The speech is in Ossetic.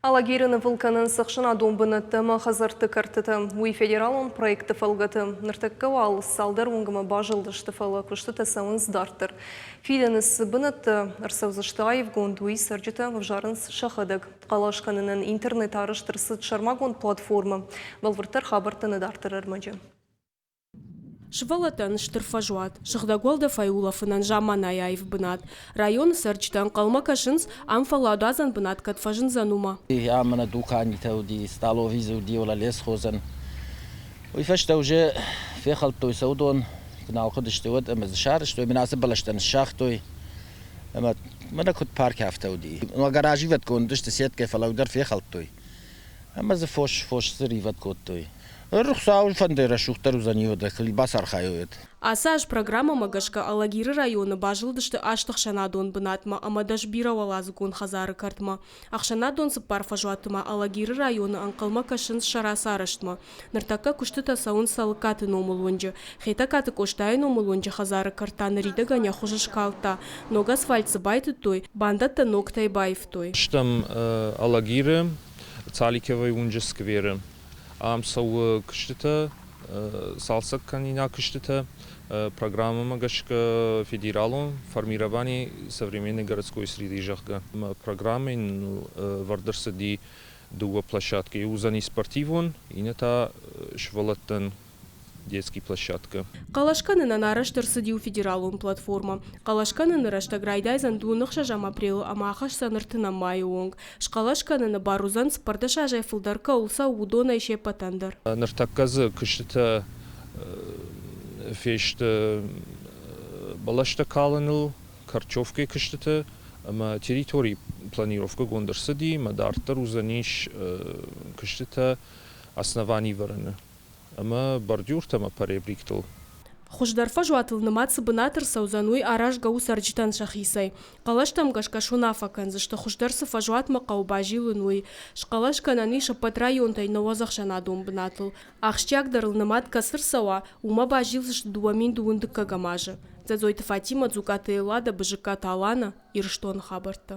Алагиры нывыл кӕнынц ӕхсӕнадон бынӕттӕ ӕмӕ хӕдзӕртты кӕртытӕ. Уый федералон проекты фӕлгӕты. Ныртӕккӕ уал цалдӕр уынгмӕ базылдысты, фӕлӕ куыстытӕ цӕуынц дарддӕр. Фидӕны цы бынӕттӕ ӕрцӕудзысты аивгонд, уый цӕрджытӕ ӕвзарынц сӕхӕдӕг. Хъӕлӕс кӕнынӕн интернет арӕзт ӕрцыд сӕрмагонд платформӕ. Бӕлвырддӕр хабӕрттӕ нӕ дарддӕр ӕрмӕджы. Сывӕллӕттӕн стыр фӕзуат, сыгъдӕг уӕлдӕфӕй улӕфынӕн замманайы аив бынат. Районы цӕрджытӕ ӕнхъӕлмӕ кӕсынц, ам фӕлладуадзӕн бынат кӕд фӕзындзӕн, уымӕ. Ам мӕнӕ дуканитӕ уыди, столовый дзы уыди, уӕлӕ лесхозӕн. Уый фӕстӕ уже фехӕлдтой сӕ уыдон, куы нал хъуыдысты, уӕд ӕмӕ дзы сарӕзтой, мӕнӕ ацы бӕлӕстӕ ныссагътой. Ӕмӕ мӕнӕ куыд парк афтӕ уыди. Гараживӕдгонд уыдысты сеткӕй, фӕлӕ уый дӕр фехӕлдтой. Ӕмӕ дзы фос, фос дзы ривӕд кодтой. Хуыцауы фӕндӕй рӕсугъддӕр уыдзӕни уӕдӕ, бацархайой. Ацы аз программӕмӕ гӕсгӕ Алагиры районы базылдысты аст ӕхсӕнадон бынатмӕ ӕмӕ 10 бирӕуӕладзыгон хӕдзары кӕртмӕ. Ӕхсӕнадон цыппар фӕзуаты ма Алагиры районы ӕнхъӕлмӕ кӕсынц сӕ рацарӕзтмӕ. Ныртӕккӕ куыстытӕ цӕуынц Цӕлыккаты номыл уынджы. Хетӕгкаты Къостайы номыл уынджы хӕдзары кӕрт та ныридӕгӕн йӕ хуыз скалдта. Ног асфальт дзы байтыдтой, бандӕттӕ ногтӕй баивтой. Стӕм Алагиры Цаликовой уынджы скверы. Ам цӕуы куыстытӕ, цалцӕгкӕнинаг куыстытӕ. Программӕмӕ гӕсгӕ федералон формирование современной городской среды, зӕгъгӕ. Программӕйы вӕрд ӕрцыди дыууӕ площадкӕйы. Уыдзӕни спортивон, иннӕ та сывӕллӕттӕн детский площадка. Хъӕлӕс кӕнынӕн арӕзт ӕрцыд иу федералон платформӕ. Хъӕлӕс кӕныны рӕстӕг райдайдзӕн дыууын ӕхсӕзӕм апрелы ӕмӕ ахӕсдзӕн ӕртынӕм майы онг. Схъӕлӕс кӕныны бар уыдзӕн, 14 азӕй фылдӕр кӕуыл цӕуы, уыдонӕй се ппӕтӕн дӕр. Ныртӕккӕ дзы куыстытӕ фесты бӕлӕстӕ калыныл, корчевкӕйы куыстыты ӕмӕ территори планировкӕгонд ӕрцыди ӕмӕ дарддӕр уыдзӕнис куыстытӕ основани вӕрыны ӕмӕ бордюртӕ ӕмӕ поребриктыл. Хуыздӕр фӕзуатыл нымад цы бынат ӕрцӕудзӕн, уый аразгӕ у цӕрджытӕн сӕхицӕй. Хъӕлӕстӕм гӕсгӕ суынаффӕ кӕндзысты, хуыздӕр цы фӕзуатмӕ хъӕуы базилын, уый. Схъӕлӕс кӕнӕн ис ӕппӕт районтӕй 90 ӕхсӕнадон бынатыл. Ахсджиагдӕрыл нымад кӕцы рцӕуа, уымӕ базилдзысты 2012 азы. Дзӕдзойты Фатимӕ, Дзукъаты Эллада, Бызыккаты Алана, Ирыстоны хабӕрттӕ.